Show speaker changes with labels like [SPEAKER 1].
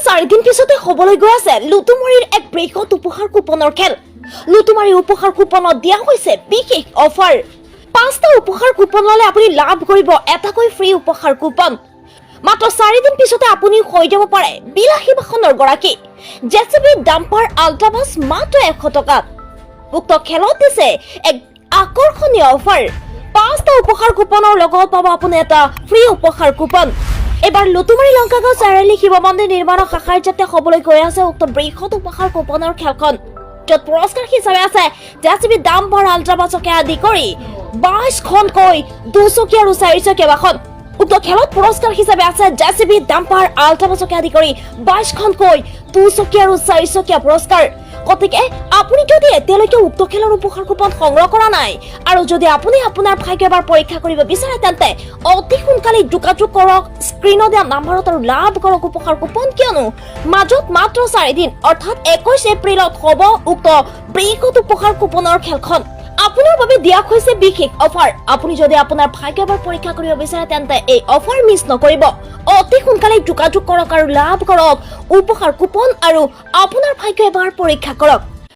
[SPEAKER 1] 4 দিন পিছতে হ'বলৈ গৈ আছে লুটুমাৰীৰ এক বৃহৎ উপহাৰ কুপনৰ খেল। লুটুমাৰী উপহাৰ কুপনত দিয়া হৈছে বিশেষ অফাৰ। পাঁচটা উপহাৰ কুপন ল'লে আপুনি লাভ কৰিব এটাকৈ ফ্ৰী উপহাৰ কুপন। মাত্ৰ 4 দিন পিছতে আপুনি হৈ যাব পাৰে বিলাসী বাহনৰ গৰাকী। জেচিবি, ডাম্পাৰ, আল্ট্ৰাবাছ মাত্ৰ 100 টকাত। উক্ত খেলত দিছে এক আকৰ্ষণীয় অফাৰ। পাঁচটা উপহাৰ কুপনৰ লগত পাব আপুনি এটা ফ্ৰী উপহাৰ কুপন। এইবাৰ লুটুমাৰী লংকাগাঁও চাৰিআলি শিৱ মন্দিৰ নিৰ্মাণৰ শাখাৰ যাতে হ'বলৈ গৈ আছে উক্ত বৃহৎ উপহাৰ কুপনৰ খেলখন, য'ত পুৰস্কাৰ হিচাপে আছে জেচিবি, ডাম্পাৰ, আল্ট্ৰাবাছকে আদি কৰি 22খনকৈ দুচকীয়া আৰু চাৰিচকীয়া বাহন। উক্ত খেলত পুৰস্কাৰ হিচাপে আছে জেচিবি, ডাম্পাৰ, আল্ট্ৰাবাছকে আদি কৰি 22খনকৈ দুচকীয়া আৰু চাৰিচকীয়া পুৰস্কাৰ। গতিকে আপুনি যদি এতিয়ালৈকে উক্ত খেলৰ উপহাৰ কুপন সংগ্ৰহ কৰা নাই আৰু যদি আপুনি আপোনাৰ ভাগ্য এবাৰ পৰীক্ষা কৰিব বিচাৰে, তেন্তে অতি সোনকালে যোগাযোগ কৰক স্ক্ৰীণত দিয়া নাম্বাৰত আৰু লাভ কৰক উপহাৰ কুপন। কিয়নো মাজত মাত্ৰ 4 দিন, অৰ্থাৎ 21 এপ্ৰিলত হ'ব উক্ত বৃহৎ উপহাৰ কুপনৰ খেলখন। আপোনাৰ বাবে দিয়া হৈছে বিশেষ অফাৰ। আপুনি যদি আপোনাৰ ভাগ্য এবাৰ পৰীক্ষা কৰিব বিচাৰে, তেন্তে এই অফাৰ মিছ নকৰিব। অতি সোনকালে যোগাযোগ কৰক আৰু লাভ কৰক উপহাৰ কুপন আৰু আপোনাৰ ভাগ্য এবাৰ পৰীক্ষা কৰক।